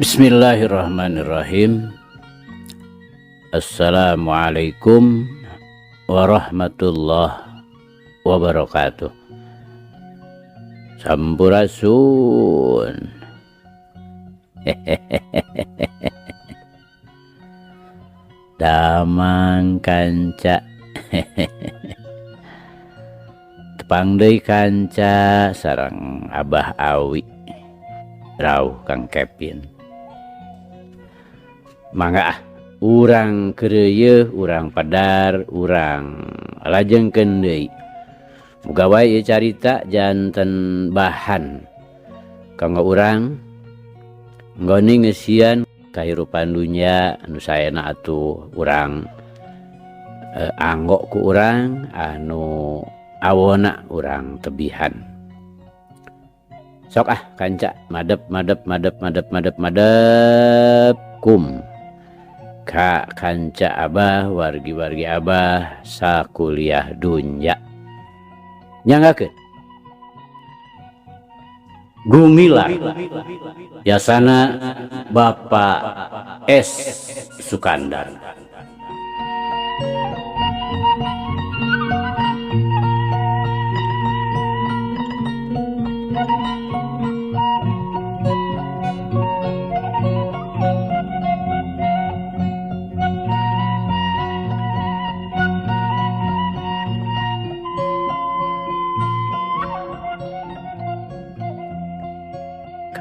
Bismillahirrahmanirrahim. Assalamualaikum warahmatullahi wabarakatuh. Sampurasun. Damang kanca. Tepang deui kanca sareng Abah Awi. Rauh Kang Kevin. Mangga ah, urang keureuyeung, urang padar, urang lajengkeun deui. Muga wae ieu carita janten bahan kanggo urang nggoni ngeusian kahirupan dunya anu saena atuh urang anggo ku urang anu awona urang tebihan. Sok ah kanca madep madep madep madep madep madep kum ka kanca abah wargi-wargi abah sakuliah dunya. Nyanggakeun Gumilar Yasana Bapak S Sukandar.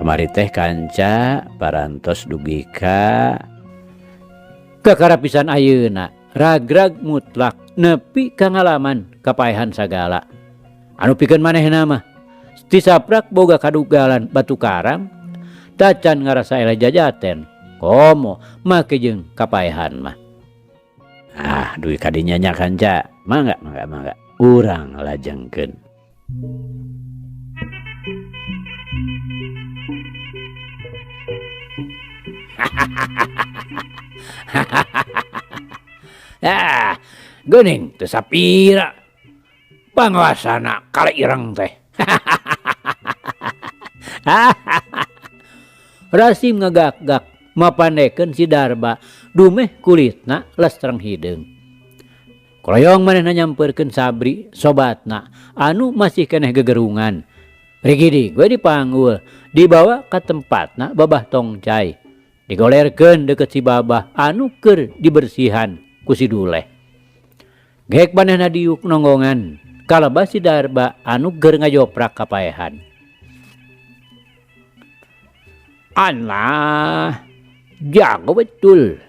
Kamari teh kanca parantos dugi ka kakarapisan ayeuna ragrag mutlak nepi ka ngalaman kapaehan sagala anu pikeun manehna mah tisaprak boga kadugalan batu karang tacan ngarasa eleh jajaten komo make jeung kapaehan mah. Ah dugi kadinya nya kanca mangga mangga mangga urang lajengkeun. Ah, geuning teu sapira panguasana kali ireng teh. Rasim ngagak-gak mapandekeun si Darba dumeh kulitna lestreng hideung. Koloyong manehna nyampeurkeun Sabri sobatna anu masih keneh gegerungan. Rigidi we dipanggul dibawa ka tempatna babah tongcai. Digolerkeun deukeut si babah anu keur dibersihan ku si Duleh. Gek manehna diuk nonggongan kalebah si Darba anu keur ngajoprak kapaehan. Alah, jago betul.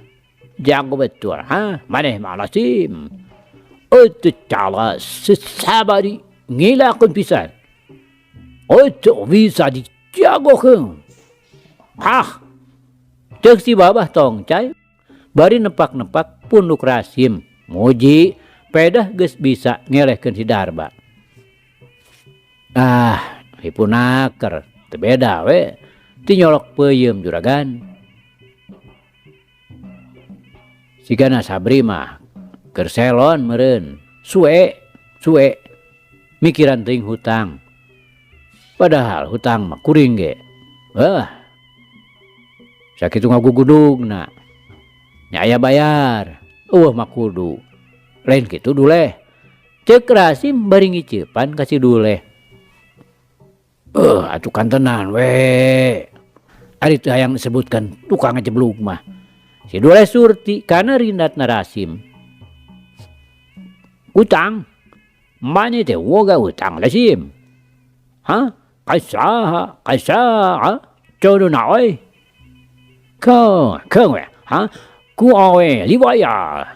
Jago betul, ha? Maneh mah Rasim. Eueuh cala sesabari ngilakeun pisan. Eueuh bisa dijagokeun. Hah. Ceuk si babah tongcai bari nepak-nepak punduk Rasim. Muji pedah geus bisa ngelehkeun si Darba. Ah, hipunaker teu beda we ti nyolok peuyeum juragan. Sigana Sabri mah keur selon meureun, suwe suwe mikiran teuing hutang. Padahal hutang mah kuring ge. Wah. Sakitu ngagugudugna. Nya aya bayar. Eueuh mah kudu. Lain kitu Duleh. Ceuk Rasim bari ngiceupan ka si Duleh. Atuh kantenan we. Ari teu hayang disebutkeun tukang ngejeblug mah. Si Duleh surti kana rindatna Rasim. Utang. Mane teh woga utang Rasim. Hah? Kasaha? Kasaha? Jodohna euy. Keung, keung we. Hah? Ku awe dibayar.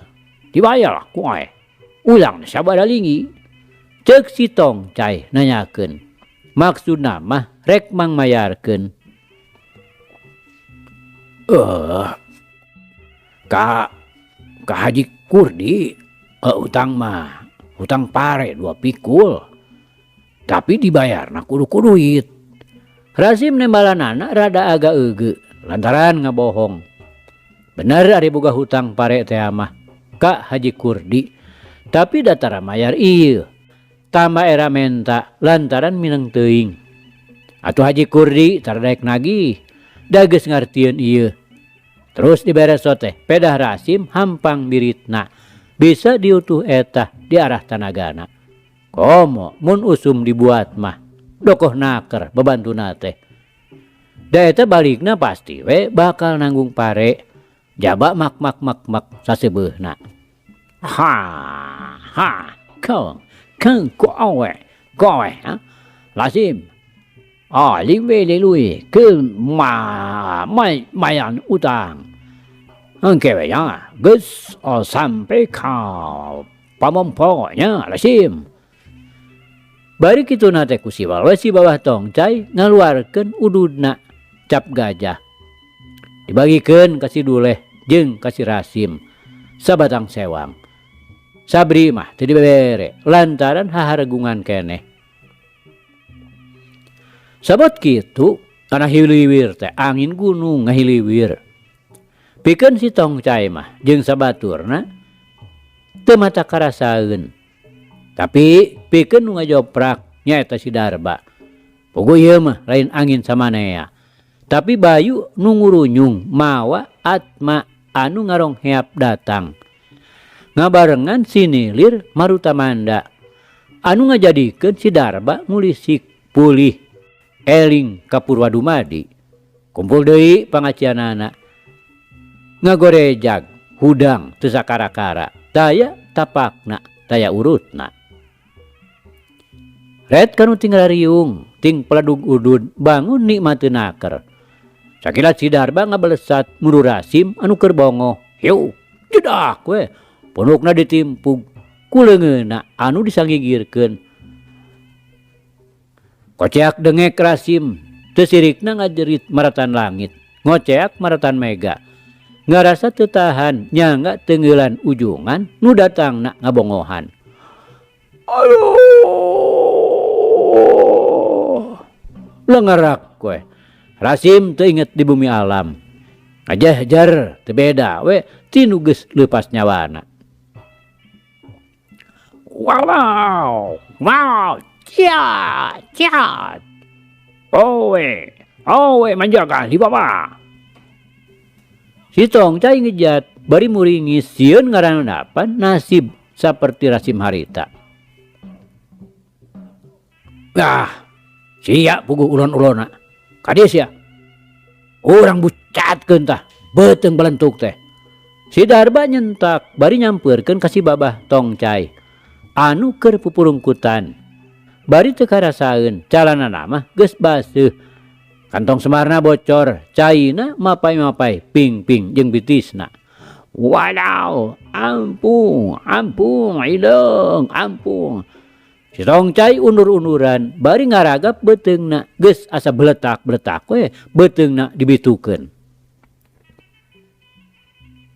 Dibayar ku awe. Ulang sabaraha lingi. Ceuk si Tongcai nanyakeun. Maksudna mah rek mangmayarkeun. Ka Haji Kurdi utang mah utang pare 2 pikul. Tapi dibayarna kudu ku duit. Rasim nembalanana rada agak eugeut lantaran ngabohong. Bener ari boga hutang pare teh mah ka Haji Kurdi, tapi datara mayar ieu. Tamba era menta lantaran mineng teuing. Atuh Haji Kurdi tara daek nagih. Da geus ngartieun ieu. Terus dibereso teh pedah Rasim hampang biritna. Bisa diutuh eta di arah tanagana. Komo mun usum dibuat mah dokoh naker babantuna teh. Da eta balikna pasti we bakal nanggung pare. Jaba mak mak mak mak sasebeuhna. Ha ha kau keng kowe kowe ha Rasim. Ah, liwe lelui ke ma mai mayan utang. Engke we ya, geus oh, sampai ka pamomponya Rasim. Bari kituna teh ku si wawe si bawah tongcai ngaluarkeun ududna cap gajah. Dibagikeun ka si Duleh jeung ka si Rasim sabatang sewang. Sabri mah teu dibere lantaran haharegungan keneh. Sabot kitu kana hiliwir teh angin gunung ngahiliwir. Pikeun si tongcai mah jeung sabaturna teu mata karasaeun. Tapi pikeun nu ngajoprak nyaeta si Darba. Puguh ieu mah lain angin samanea. Tapi bayu nu ngurunyung mawa atma anu ngarongheap datang. Ngabarengan sinilir Marutamanda anu ngajadikeun si Darba ngulisik pulih eling ka Purwadumadi. Kumpul deui pangacianana. Ngagorejag hudang teu sakara-kara, taya tapakna, taya urutna. Ret kanu ting rariung, ting peledug udud, bangun nikmateun naker. Sakilat si Darba ngabalesat muru Rasim anu keur bongoh. Hiu, jedak we. Punukna ditimpug ku leungeunna anu disangigirkeun. Koceak dengek Rasim, teu sirikna ngajerit maratan langit, ngoceak maratan mega. Ngarasa teu tahan, nyangga teungeulan ujungan nu datangna ngabongohan. Aduh, lengerak we. Rasim teu inget di bumi alam. Ngajehjer teu beda we ti nu geus leupas nyawana. Wow, wow, cia, cia. Owe, owe manjaga di bawah. Si Tongcai ngejat bari muringis sieun ngarandapan nasib saperti Rasim harita. Ah, sia puguh ulon-ulona. Kadieu sia. Urang bucatkeun tah, beuteung balentuk teh. Si Darba nyentak bari nyampeurkeun ka si Babah Tongcai anu keur pupurungkutan. Bari teu karasaeun, calanana mah geus baseuh. Kantong semarna bocor, caina mapai-mapai, ping-ping jeung bitisna. Wadaw, ampung, ampung, hideung, ampung. Si Tongcai undur-unduran, bari ngaragap beuteungna, geus asa beletak-beletak we, beuteungna dibitukeun.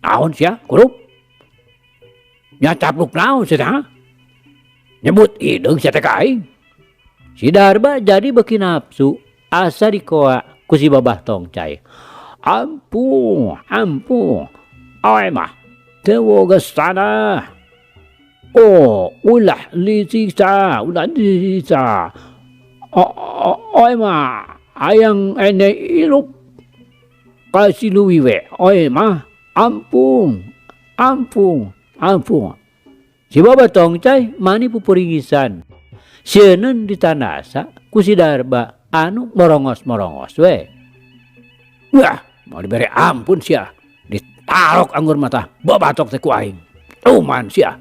Naon sia, kurup? Nya capluk naon sia teh, ha? Nyebut hideung sia teh ka aing. Si Darba jadi beuki nafsu, asa dikoa ku si Babah Tongcai. Ampung, ampung. Awe mah teu boga tanah. Oh, ulah disiksa, ulah disiksa. Oe mah hayang ene ilup ka si Luwi we. Oe mah ampung, ampung, ampung. Si Babah Tongcai mani pupuringisan. Sieun ditandasa ku si Darba anu morongos-morongos we. Wah, mau dibere ampun sia. Ditarok anggur mata, babatok teh ku aing. Tuman sia.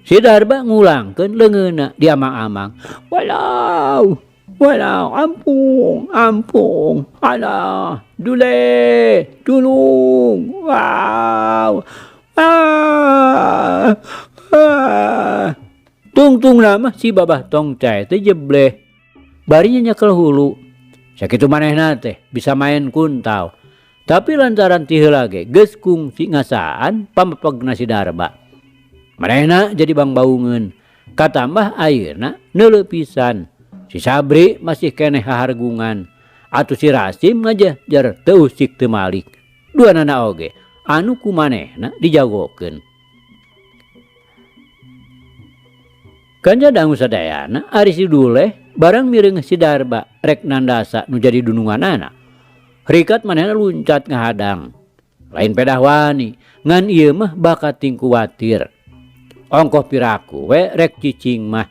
Si Darba ngulangkeun leungeunna diamang-amang. Walau, walau, ampung, ampung, alah, dule, tulung, wow, ah, ah. Tungtung nama si Babah Tongcai teh jebleh. Bari nyekel hulu. Sakitu manehna teh bisa main kuntau. Tapi lantaran ti heula ge geus kungsi ngasaan pamepegna si Darba. Manehna jadi bangbaungeun. Katambah ayeuna neuleu pisan. Si Sabri masih keneh hahargungan. Atuh si Rasim ngajajar teu usik teu malik. Duanana oge anu ku manehna dijagokeun. Kanja dangu sadayana ari si Duleh barang mireung si Darba rek nandasa nu jadi dununganana. Rikat manehna luncat ngahadang. Lain pedah wani, ngan ieu mah bakating kuwatir. Ongkoh piraku we rek cicing mah.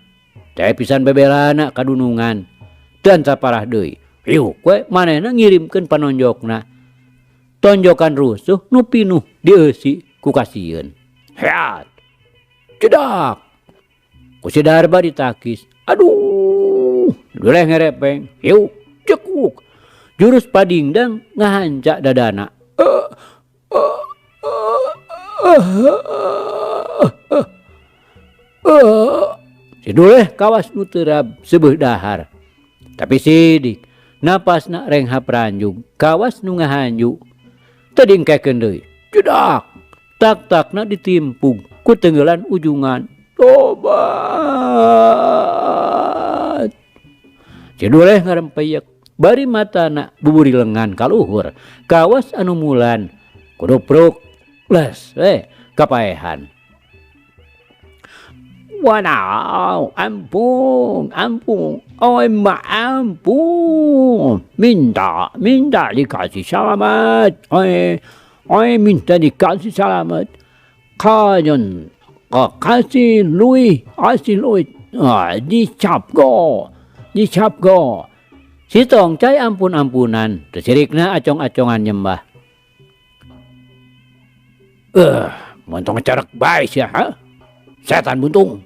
Teh pisan bebelana kadunungan. Dan saparah deui. Yuk we manehna ngirimkeun panonjokna. Tonjokan rusuh nu pinuh dieusi ku kasieun. Heat. Cedak. Ku si Darba ditakis. Aduh, duleh ngerepeng. Yuk, cekuk. Jurus padingdang ngahanca dadana. Si Duleh kawas nu terab seubeuh dahar. Tapi sidik napasna renghap ranjug kawas nu ngahanju. Teu dingkekeun deui. Cedak. Tak-takna ditimpug ku tenggelan ujungan. Tobat. Si Duleh ngarempeyek bari matana buburi lengan kaluhur kawas anu mulan kudupruk les kapaehan. Wanaw, ampun, ampun, oh emak ampun, minta, minta dikasih selamat, oi, oi minta dikasih selamat, kayon, kasih lui, kasih lui, ah, dicap go, dicap go. Si Tongcai ampun-ampunan, tercirikna acong-acongan nyembah. Montong carek bae sia, ha? Setan buntung.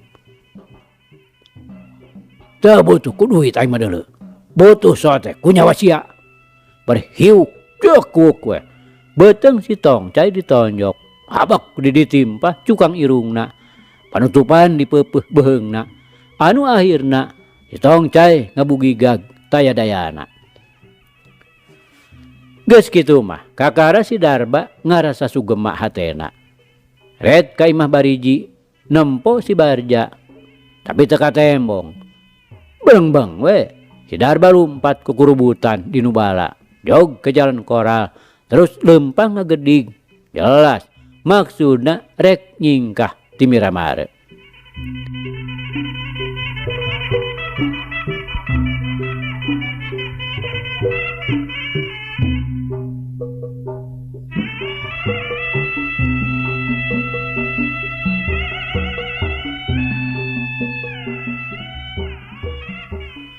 Teu butuh ku duit aing mah deuleu. Butuh sote ku nyawa sia. Bari hiuk cekuk we. Beuteung si Tongcai ditonjok. Habak di ditimpah cukang irungna. Panutupan dipeupeuh beuheungna. Anu akhirna si Tongcai ngabugigag taya-dayana. Geus kitu mah kakara si Darba ngarasa sugema hatena. Red ka imah bariji nempo si Barja. Tapi teu katembong. Bengbeng we si Darba lumpat ku kurubutan di nubala. Jog ke jalan koral terus lempang ngagedig. Jelas maksudna rek nyingkah ti Miramare.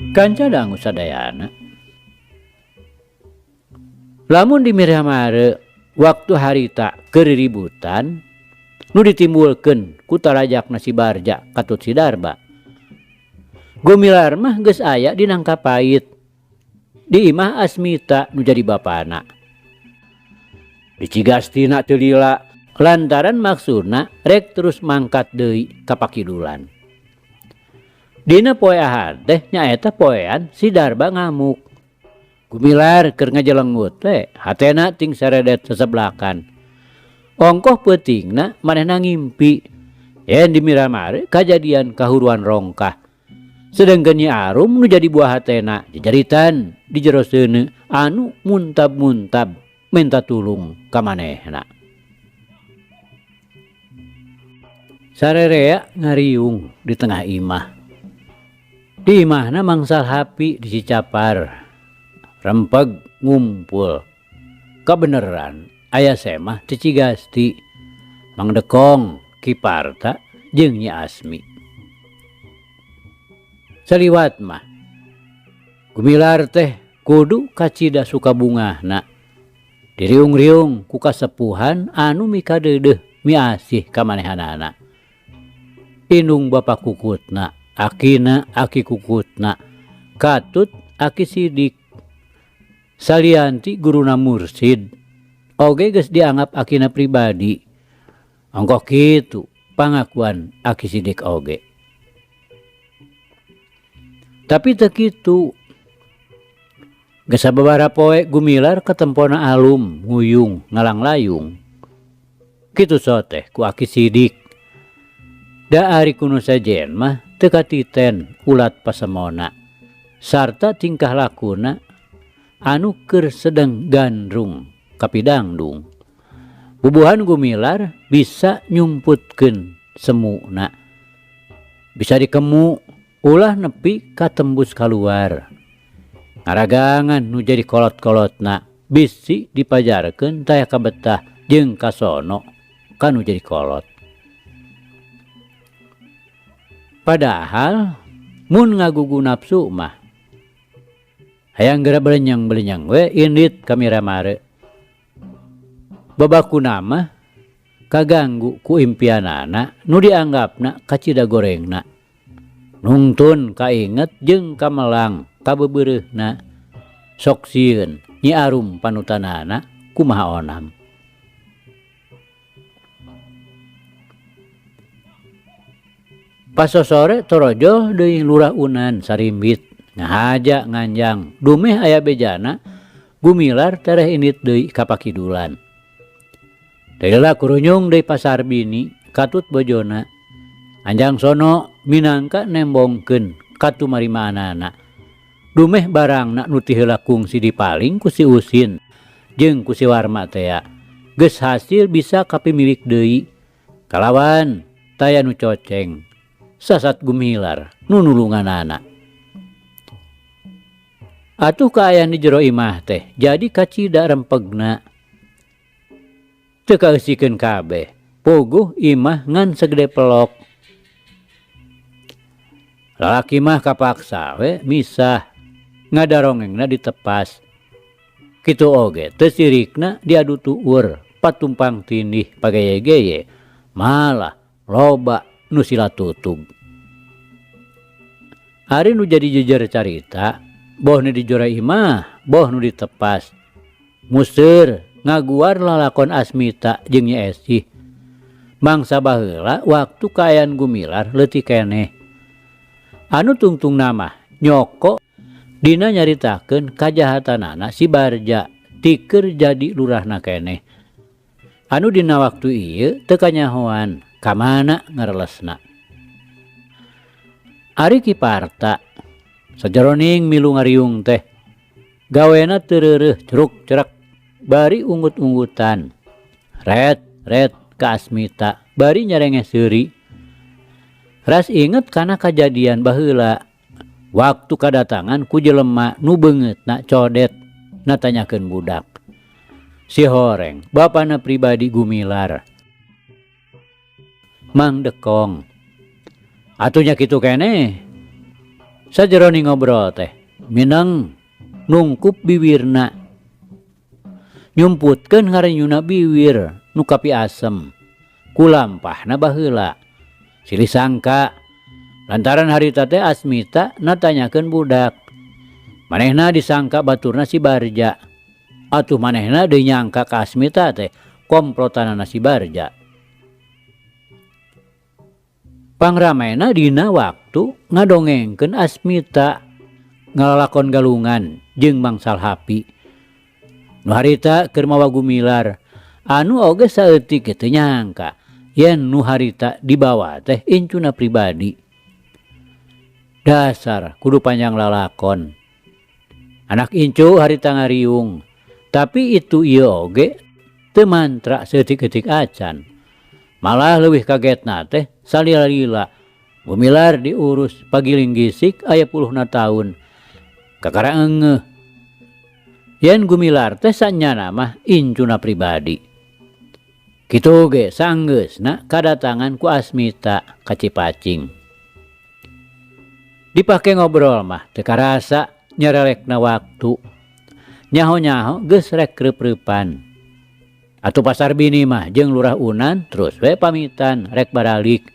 Kanca dangu sadayana. Lamun di Miramare waktu harita keriributan nu ditimbulkeun ku tarajak si Barja katut si Darba. Gumilar mah geus aya di nangka pait. Di imah Asmita nu jadi bapana. Dicigastina teu lila lantaran maksudna rek terus mangkat deui ka pakidulan. Dina poe Ahad teh nyaeta poean si Darba ngamuk. Gumilar keur ngajelengut teh hatena ting saredet seseblakan. Ongkoh peutingna manehna ngimpi yen di Miramare kajadian kahuruan rongkah. Sedengkeun Nyi Arum nu jadi buah hatena jajaritan di jero seuneu anu muntab-muntab minta tulung ka manehna. Sarerea ngariung di tengah imah. Di imahna mangsal hapi di Cicapar. Rempeg ngumpul. Kabeneran aya semah ti Cigasti, Mang Dekong, Ki Parta jeung Nyi Asmi. Saliwat mah Gumilar teh kudu kacida sukabungahna. Diriung-riung ku kasepuhan anu mikadeudeuh miasih ka manehanana. Indung bapa kukutna, akina aki kukutna, katut aki sidik. Salianti guruna mursid, oge geus dianggap akina pribadi. Ongkoh kitu pangakuan aki sidik oge. Tapi teu kitu. Geus sababaraha poe Gumilar katempona alum nguyung ngalanglayung. Kitu soteh ku aki sidik. Da ari kunu sejen mah teu katiten ulat pasemona sarta tingkah lakuna anu keur sedeng gandrung kapidangdung. Bubuhan Gumilar bisa nyumputkeun semuna. Bisa dikemu ulah nepi katembus kaluar. Ngaragangan nu jadi kolot-kolotna. Bisi dipajarkeun taya kabetah jeung kasono ka nu jadi kolot. Padahal mun ngagugu nafsu mah hayang geura belenyang-belenyang we indit ka miramare. Babakuna mah kaganggu ku impianana nu dianggapna kacida gorengna. Nungtun kainget jeung kamelang kabeubeureuhna sok sieun Nyi Arum panutanana kumaha onam. Pasosore torojol deui Lurah Unan sarimbit ngahaja nganjang dumeh aya bejana Gumilar tereh indit deui ka pakidulan. Teu kurunyung deui pasar bini katut bojona Anjang sono minangka nembongkeun katumarimaanana. Dumeh barangna nu ti heula kungsi dipaling ku si Usin jeung ku si Warma tea geus hasil bisa kapimilik deui kalawan taya nu coceng sasat Gumilar nu nulunganana. Atuh kaayaan di jero imah teh jadi kacida rempegna. Teu kaeusikeun kabeh, puguh imah ngan sagede pelok. Lalaki mah kapaksa we misah ngadarongengna ditepas. Kitu oge teu sirikna diadu tuur patumpang tindih pageye-geye malah loba nu sila tutug. Ari nu jadi jejer carita boh nu dijora imah boh nu ditepas. Museur ngaguar lalakon Asmita jeung Nyi Esih. Mangsa baheula waktu kaayaan Gumilar leutik keneh. Anu tungtungna mah nyoko dina nyaritakeun kajahatanana si Barja tikeur jadi lurahna keneh. Anu dina waktu ieu teu kanyahoan ka mana ngarelesna. Ari Ki Parta sajeroning milu ngariung teh gawena teu reureuh ceruk cerek bari unggut-unggutan. Ret ret ka Asmita bari nyarengeh seuri. Ras inget kana kajadian baheula waktu kadatangan ku jelema nu beungeutna codet natanyakeun budak. Si horeng bapana pribadi Gumilar. Mang Dekong. Atuh nya kitu keneh. Sajeroning ngobrol teh mineng nungkup biwirna. Nyumputkeun ngarenyuna biwir nu kapiasem. Kulampahna baheula. Silih sangka lantaran harita teh Asmita natanyakeun budak. Manehna disangka baturna si Barja. Atuh manehna deui nyangka ka Asmita teh komplotanana si Barja. Pangramena dina waktu ngadongengkeun Asmita ngalalakon galungan jeung Mang Salhapi. Nu harita keur mawa Gumilar anu oge saeutik teu nyangka yen nu harita dibawa teh incuna pribadi. Dasar kudu panjang lalakon. Anak incu harita ngariung, tapi itu ieu oge teu mantra saeutik-eutik acan. Malah leuwih kagetna teh salila-lila Gumilar diurus pagiling gisik aya puluhna taun. Kakara engeuh. Yen Gumilar teh sanyana mah incuna pribadi. Kitu ge sanggeusna kadatangan ku Asmita ka Cipacing. Dipake ngobrol mah teu karasa nyarelekna waktu. Nyaho-nyaho geus rek reup-reupan. Atuh pasar bini mah jeung Lurah Unan terus we pamitan rek baralik.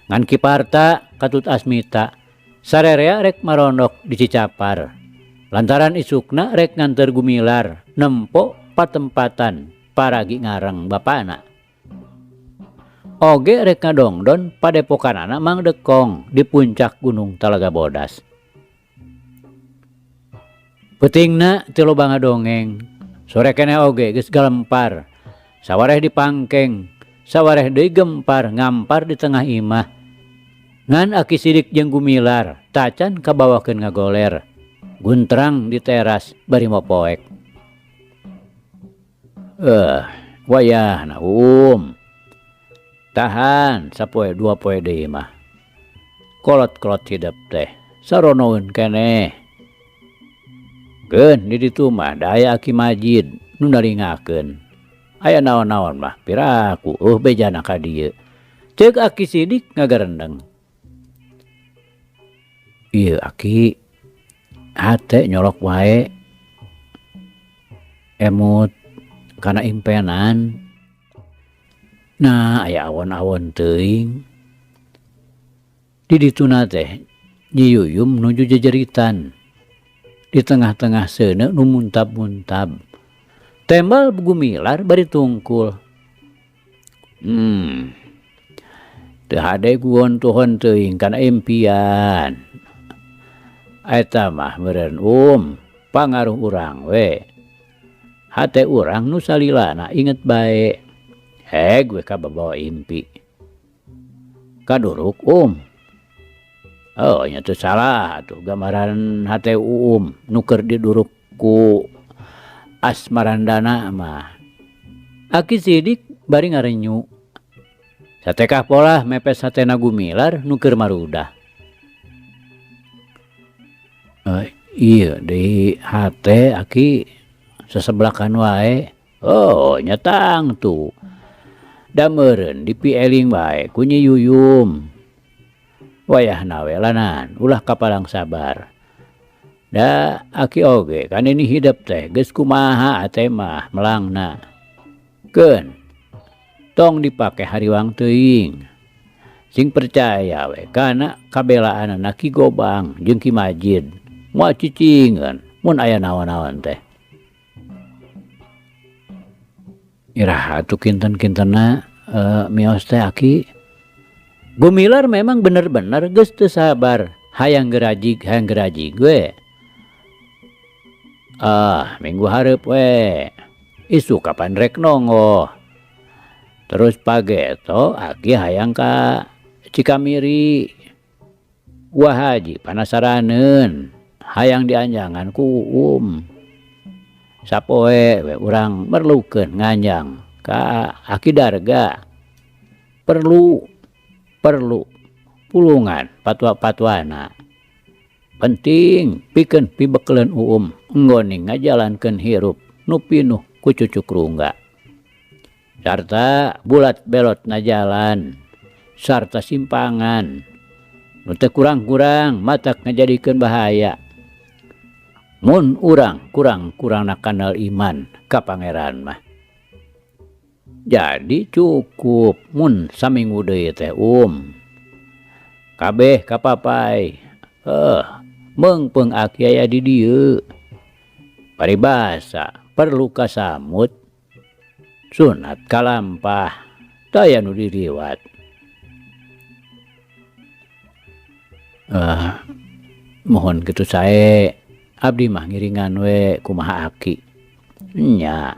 Ngan Ki Parta katut Asmita sarerea rek marondok di Cicapar. Lantaran isukna rek nganter Gumilar nempo patempatan paragi ngareng bapana. Oge rek ngadongdon padepokanana Mang Dekong di puncak Gunung Talaga Bodas. Peutingna teu loba ngadongeng, sore keneh oge geus galempar. Sawareh dipangkeng, sawareh deui gempar ngampar di tengah imah. Ngan Aki Sidik jeung Gumilar tacan kabawakeun ngagoler. Guntrang di teras bari mopoek. Wayahna um. Tahan sapoe dua poe deui mah. Kolot-kolot hidep teh saronoeun keneh. Keun di ditu mah da aya Aki Majid nu naringakeun. Aya naon-naon mah piraku eueuh bejana ka dieu. Ceuk Aki Sidik ngagarendeng. Ieu Aki hate nyolok wae emut kana impenan. Nah aya awon-awon teuing. Di dituna teh Nyi Yuyum nuju jejeritan. Di tengah-tengah seuneu nu muntab-muntab. Tembal gumilar bari tungkul. Teu hade guon tuhon teuing kana impian. Eta mah meureun pangaruh urang we. Hate urang nu salilana inget bae. Heg we kababawa impi. Kaduruk Oh nya teu salah atuh gambaran hate Uum nu keur diduruk ku Asmarandana mah. Aki Sidik bari ngarenyu. Satekah polah mepes hatena Gumilar nu keur marudah. Ieu deui hate aki seseblakan wae. Oh nya tangtu. Da meureun dipieling wae ku Nyi Yuyum. Wayahna we lanan ulah kapalang sabar. Da aki oge kan ini hidep teh geus kumaha ate mah melangna. Keun tong dipake hariwang teuing. Sing percaya we kana kabelaanana Ki Gobang jeung Ki Majid. Moal cicingeun mun aya naon-naon teh. Iraha atuh kinten-kintenna mios teh aki. Gumilar memang bener-bener geus teu sabar hayang gerajig hayang gerajig we. Ah, minggu hareup we. Isuk kapan rek nonggoh. Terus pageto aki hayang ka Cikamiri. Wah haji panasaraneun hayang dianjangan ku Uum. Sapoe we urang merlukeun nganjang ka Aki Darga. Perlu pulungan patwa-patwana. Penting pikeun pibekeleun Uum enggoning ngajalankeun hirup nu pinuh ku cucuk rungga. Sarta bulat belot na jalan sarta simpangan nu teu kurang-kurang matak ngajadikeun bahaya. Mun urang kurang-kurangna kanal iman ka pangeran mah. Jadi cukup mun saminggu deui teh Kabeh kapapai. Meungpeung aki aya di dieu. Paribasa perlu kasamut sunat kalampah taya nu diriwat. Mohon kitu sae abdi mah ngiringan we kumaha aki. Nya.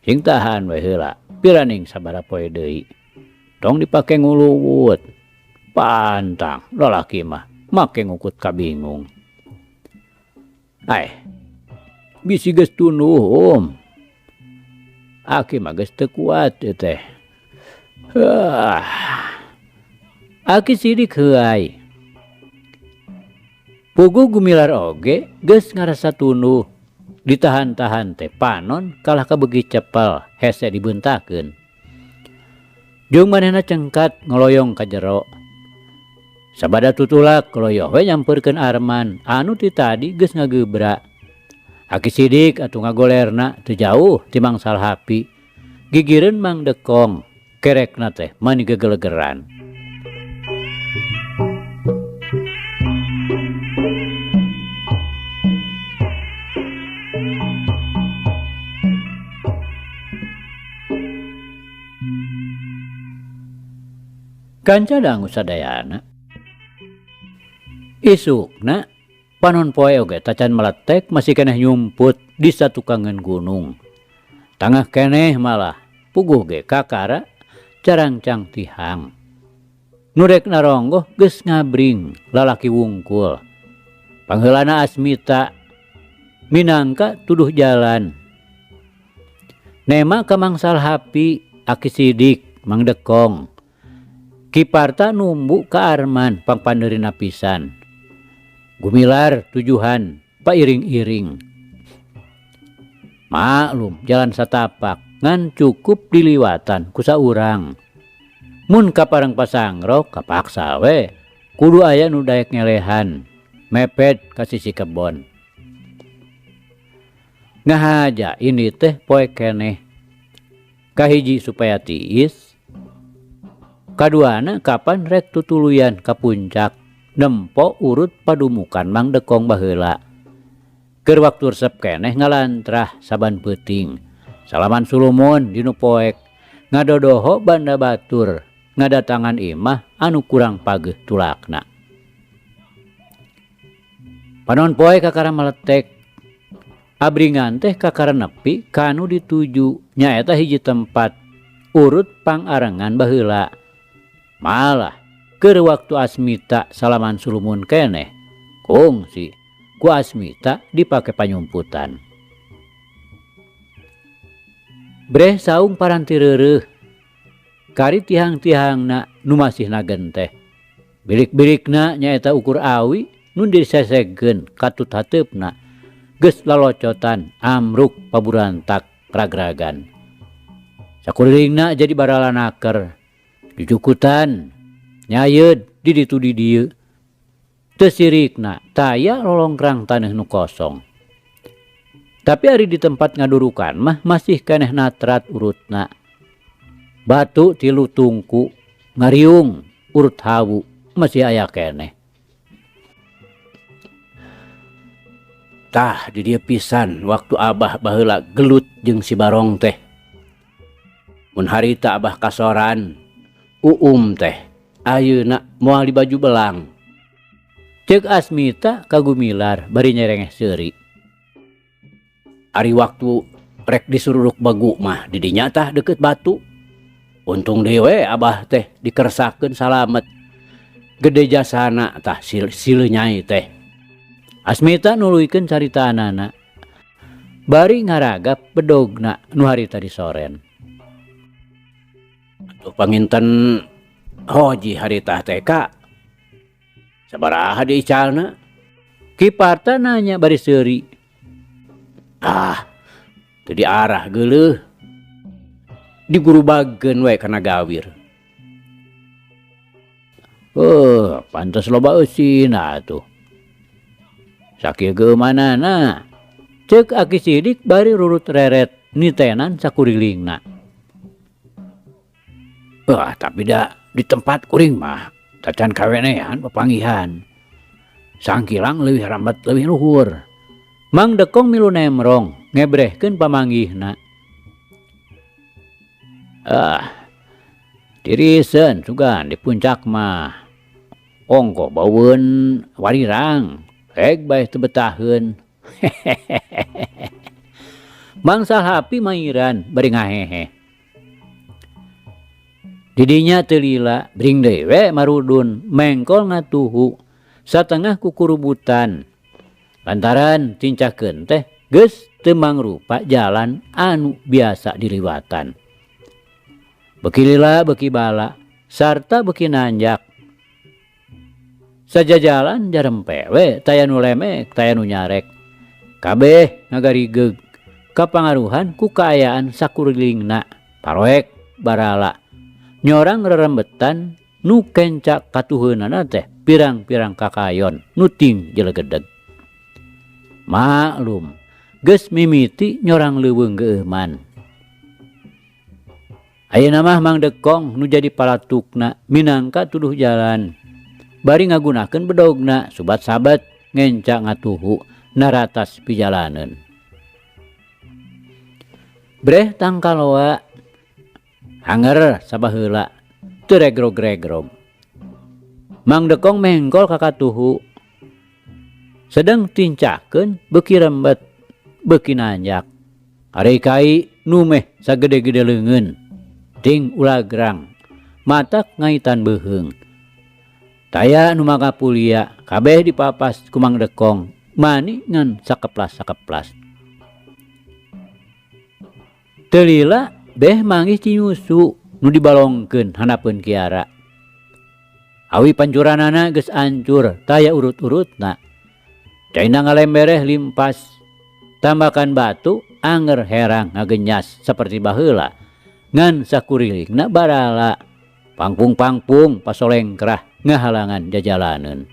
Sing tahan we heula. Piraning sabaraha poe deui. Tong dipake nguluwut. Pantang lalaki mah make ngukut kabingung. Aeh. Bisi geus tunduh Aki mah geus teu kuat ieu teh. Aki Sidik heuay. Puguh Gumilar oge geus ngarasa tunduh. Ditahan-tahan teh panon kalah kabeuki cepel hese dibeuntakeun. Jeung manehna cengkat ngoloyong ka jero. Sabada tutulak koloyoh we nyampeurkeun Arman anu ti tadi geus ngagebra. Aki Sidik atuh ngagolerna teu jauh ti Mang Salhapi. Gigireun Mang Dekong kerekna teh mani gegelegeran. Kanca dangu sadayana. Isukna panon poe oge tacan meletek masih keneh nyumput di satukangan gunung. Tangah keneh malah puguh ge kakara carangcang tihang. Nu rek naronggoh geus ngabring lalaki wungkul. Pangheulana Asmita minangka tuduh jalan. Nema ka Mang Salhapi, Aki Sidik, Mang Dekong. Ki Parta numbu ka Arman pangpandeurina pisan. Gumilar tujuhan pairing-iring. Maklum jalan satapak ngan cukup diliwatan ku saurang. Mun kapareng pasangrok kapaksa we kudu aya nu daek ngelehan mepet ka sisi kebon. Ngahaja ini teh poek keneh. Kahiji supaya tiis, kaduana kapan rek tutuluyan ka puncak nempo urut padumukan Mang Dekong baheula. Keur waktu resep keneh ngalantrah saban peuting. Salaman sulumun dinu poek ngadodoho banda batur ngadatangan imah anu kurang pageuh tulakna. Panon poe kakara meletek. Abringan teh kakara nepi kanu dituju nyaeta hiji tempat urut pangarengan baheula. Malah keur waktu Asmita salaman sulumun keneh kungsi ku Asmita dipake panyumputan. Breh saung paranti reureuh kari tihang-tihangna nu masih nagen teh. Bilik-bilikna nyaeta ukur awi nu disesegkeun katut hateupna geus lalocotan amruk paburantak ragragan. Sakulilingna jadi baralanaker, jujukutan, nyayeud di ditu di dieu. Teu sirikna taya lolongkrang taneuh nu kosong. Tapi ari di tempat ngadurukan mah masih keneh natrat urutna. Batu tilu tungku ngariung urut hawu masih aya keneh. Tah di dieu pisan waktu abah baheula gelut jeung si Barong teh. Mun harita abah kasoran, uum teh ayeuna moal di baju belang. Ceuk Asmita kagumilar bari nyerengeh seuri. Ari waktu rek disururuk bagu mah di dinya tah deukeut batu. Untung deui we abah teh dikersakeun salamet. Gede jasana tah sileuh nyai teh. Asmita nuluykeun caritaanana. Bari ngaragap bedogna nu harita disoren. Atuh panginten hoji harita teh ka. Sabaraha diicalna? Ki Parta nanya bari seuri. Ah, teu diarah geuleuh. Digurubagkeun we kana gawir. Pantes loba eusina atuh. Sakieu geumanana. Ceuk Aki Sidik bari rurut reret nitenan sakurilingna. Wah, tapi da di tempat kuring mah tacan kawenehan papanggihan. Sangkilang leuwih rambat leuwih luhur. Mang Dekong milu nemrong ngebrehkeun pamanggihna. Ah, tiriseun sugan di puncak mah. Ongko baueun warirang, reg bae teu betaheun. Mang Salhapi mairan bari ngahehe. Didinya teu lila, bring deui we marudun, mengkol ngatuhu, satengah kukurubutan. Lantaran tincakeun teh geus teu mangrupa jalan anu biasa diliwatan. Beuki lila beuki bala, sarta beuki nanjak. Sajajalan jarempe we taya nu lemek, taya nu nyarek. Kabeh ngagarigeug kapangaruhan ku kaayaan sakurilingna, paroek barala. Nyorang rerembetan nu kenca katuheunana teh pirang-pirang kakayon nu ting jelegedeg. Maklum, geus mimiti nyorang leuweung geueuman. Ayeuna mah Mang Dekong nu jadi palatukna minangka tuduh jalan. Bari ngagunakeun bedogna subat-sabat ngenca ngatuhu naratas pijalaneun. Breh tangkaloa hanger sabaheula teu regrog-regrog. Mang Dekong mengkol ka katuhu. Sedeng tincakeun beuki rembet, beuki nanjak. Ari kai nu meh sagede-gede leungeun, ting ulagrang, matak ngaitan beuheung. Taya nu makapulia kabeh dipapas ku Mang Dekong, mani ngan sakeplas-sakeplas. Teu lila beh manggih cinyusu nu dibalongkeun handapeun kiara. Awi pancuranana geus ancur taya urut-urutna. Caina ngalembereh limpas, tambakan batu anger herang ngagenyas saperti baheula ngan sakurilingna barala pangpung-pangpung pasolengkrah ngahalangan jajalaneun.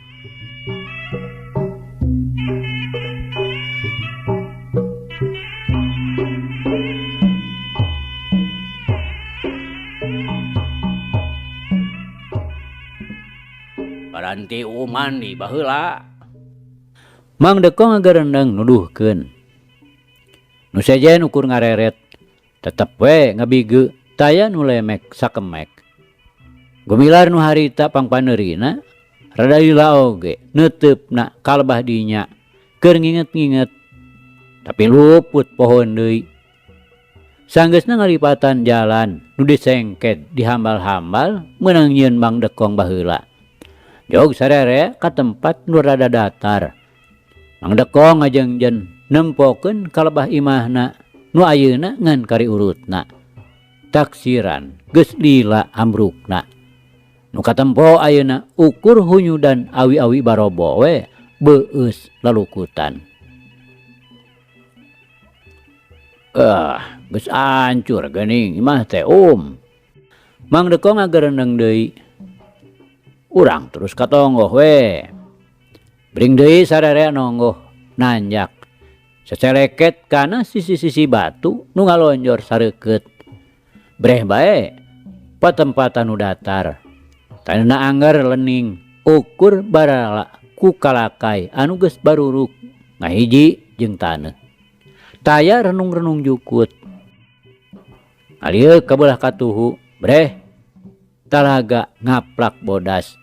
Paranti mandi baheula. Mang Dekong ngagerendeng nuduhkeun. Nu sejen ukur ngareret, tetep we ngabige taya nu lemek sakemek. Gumilar nu harita pangpaneurina rada lila oge neuteupna kalebah dinya keur nginget-nginget. Tapi luput pohon deui. Sanggeusna ngalipatan jalan nu disengket dihambal-hambal meunang nyieun Mang Dekong baheula. Jog sarere ka tempat nu rada datar. Mang Dekong ngajengjen nempokeun kalebah imahna nu ayeuna ngan kari urutna. Taksiran geus lila ambrukna. Nu katempo ayeuna ukur hunyudan awi-awi barobo we beueus lalukutan. Geus ancur geuning imah teh um. Mang Dekong ngagerendeng deui. Urang terus katonggoh we. Bring deui sararea nonggoh nanjak. Seceleket kana sisi-sisi batu nu ngalonjor sareukeut. Breh bae patempatan nu datar. Taneuhna angger lening ukur barala ku kalakai anu geus baruruk ngahiji jeung taneuh. Taya renung-renung jukut. Ngalieuk ka beulah katuhu, breh talaga ngaplak bodas.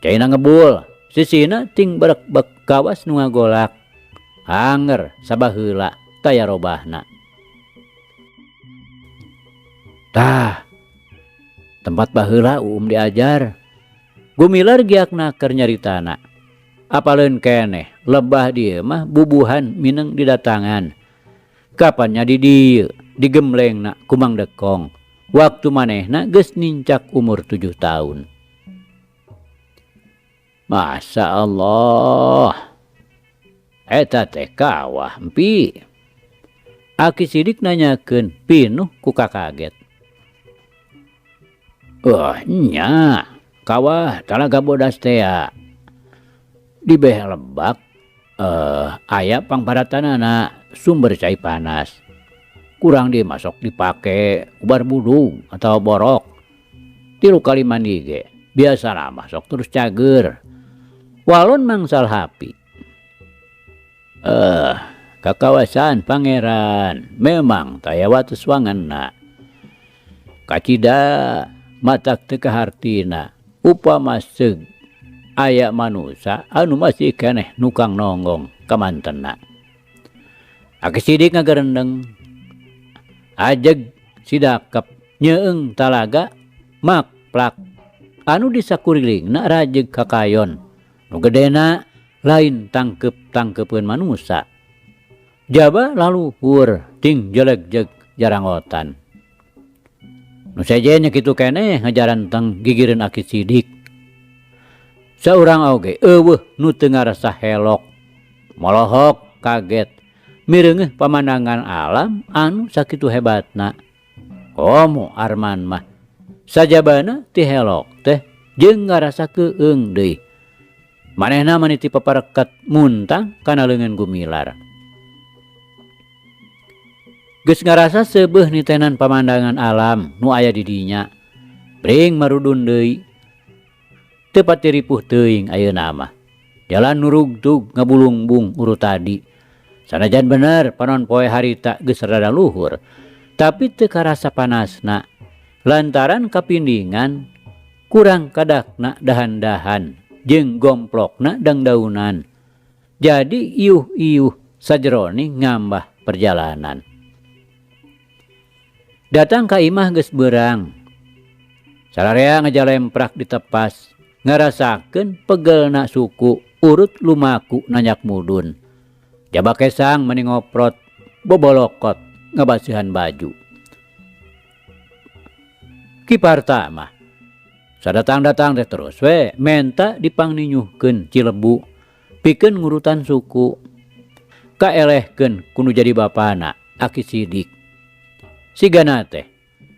Caina ngebul, sisina ting berekbek kawas nu ngagolak. Anger sabaheula taya robahna. Tah, tempat baheula Uum diajar. Gumilar giakna keur nyaritana. Apaleun keneh lebah dieu mah bubuhan mineng didatangan. Kapan nya di dieu digemblengna ku Mang Dekong. Waktu manehna geus nincak umur 7 tahun. Masya Allah. Eta teh kawah empi. Aki Sidik nanyakeun pinuh ku kakaget. Nya, kawah talaga bodas tea. Di beh lebak aya pangparatanana sumber cai panas. Kurang dimasok dipake ubar budung atau borok. 3 kali mandi ge biasana masok terus cager. Walon mangsal hapi. Kakawasan pangeran memang taya wates wanganna. Kacida matak teu kahartina upama seug aya manusa anu masih keneh nukang nonggong kamantena. Aki Sidik ngagerendeng ajeg sidakep nyeung talaga makplak anu disakurilingna rajeg kakayon nu gedena lain tangkep-tangkepeun manusa. Jaba laluhur ting jelegjeg jarangotan. Nu sejen nya kitu keneh ngajaranteng gigireun Aki Sidik. Saurang oge eueuh nu teu ngarasa helok. Molohok kaget mireungeuh pamandangan alam anu sakitu hebatna. Komo Arman mah sajabana ti helok teh jeung ngarasa keung deui. Manehna maniti papareket muntang kana leungeun Gumilar. Geus ngarasa seubeuh nitenan pamandangan alam nu aya di dinya. Bring marudun deui. Teu pati ripuh teuing ayeuna mah. Jalan nurugtug ngabulungbung urut tadi. Sanajan bener panon poe harita geus rada luhur, tapi teu karasa panasna lantaran kapindingan kurang kadakna dahan-dahan jeung gomplokna dangdaunan. Jadi iuh-iuh sajeroning ngambah perjalanan. Datang ka imah geus beurang. Sararea ngajalemprak ditepas, ngarasakeun pegelna suku urut lumaku nanyak mudun. Jaba kesang meni ngoprot, bobolokot ngabasihan baju. Ki Parta mah sadatang-datang teh terus we menta dipangninyuhkeun Cilebu pikeun ngurutan suku. Kaelehkeun kudu jadi bapana Aki Sidik. Sigana teh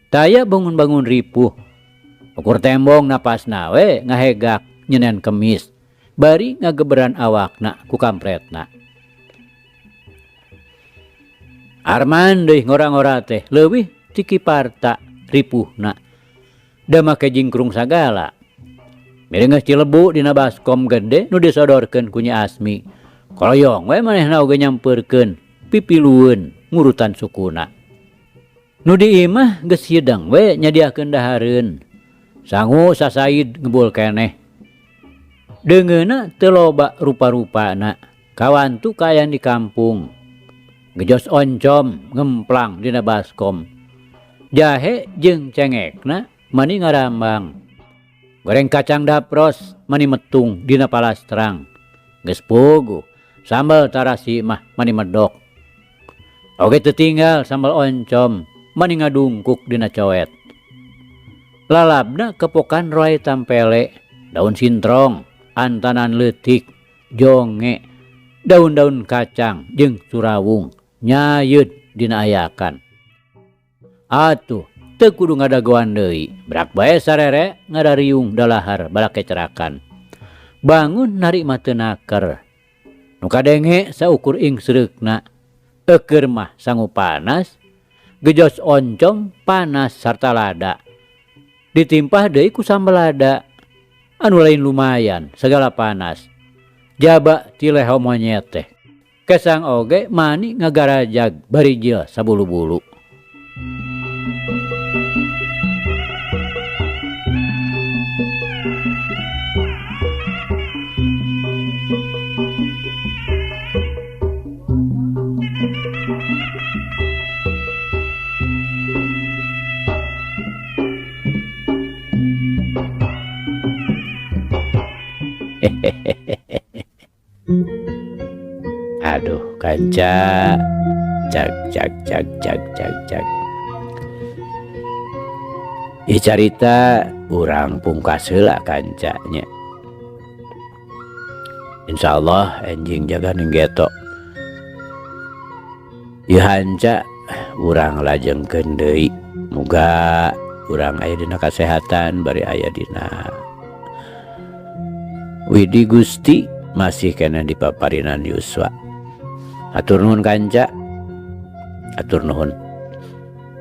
taya bangun-bangun ripuh. Ukur tembong napasna we ngahegak nyenen kemis bari ngageberan awakna ku kampretna. Arman deui ngora-ngora teh leuwih ti Ki Parta ripuhna. Da make jingkrung sagala. Mireungeuh cilebu dina baskom gede nu disodorkeun ku Nyi Asmi. Koloyong we manehna oge nyampeurkeun pipilueun ngurutan sukuna. Nu di imah geus hideng we nyadiakeun dahareun. Sangu sasaid ngebul keneh. Deungeuna teu loba rupa-rupana, kawantu kaayaan di kampung. Gejos oncom ngemplang dina baskom. Jahe jeung cengekna mani ngarambang. Goreng kacang dapros mani metung dina palastrang. Geus puguh, sambal tarasi mah mani medok. Oge teu tinggal sambal oncom mani ngadungkuk dina coet. Lalabna kepokan roy tampele, daun sintrong, antanan leutik, jonge, daun-daun kacang jeung surawung nyayeud dina ayakan. Atuh teu kudu ngadagoan deui, brak bae sarere ngarariung dalahar balakecrakan. Bangun nari mah teu naker. Nu kadenge saukur ingsreukna, eukeur mah sangu panas, gejos oncom panas sarta lada. Ditimpah deui ku sambal lada anu lain lumayan sagala panas. Jaba ti leho monyet teh. Kesang oge mani ngagarajag barijil sabulu-bulu. Aduh kanca, cak cak cak cak cak cak. Ieu carita urang pungkas heula kancanya. Insyaallah enjing jaga ning geto. Ieu hanca urang lajengkeun deui. Muga urang aya dina kasehatan bari aya dina Widi Gusti masih kena di paparinan Yuswa. Atur nuhun kanca, atur nuhun.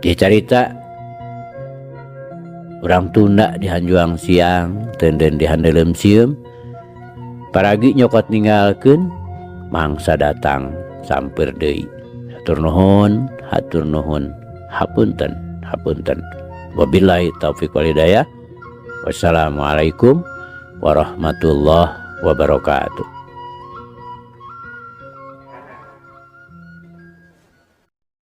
Ieu carita urang tunda di hanjuang siang, tenden di handeuleum sieum. Paragi nyokot ninggalkeun, mangsa datang sampeur deui. Atur nuhun, hatur nuhun, hapunten, hapunten. Wabillahi taufik wal hidayah. Wassalamualaikum warahmatullahi wabarakatuh.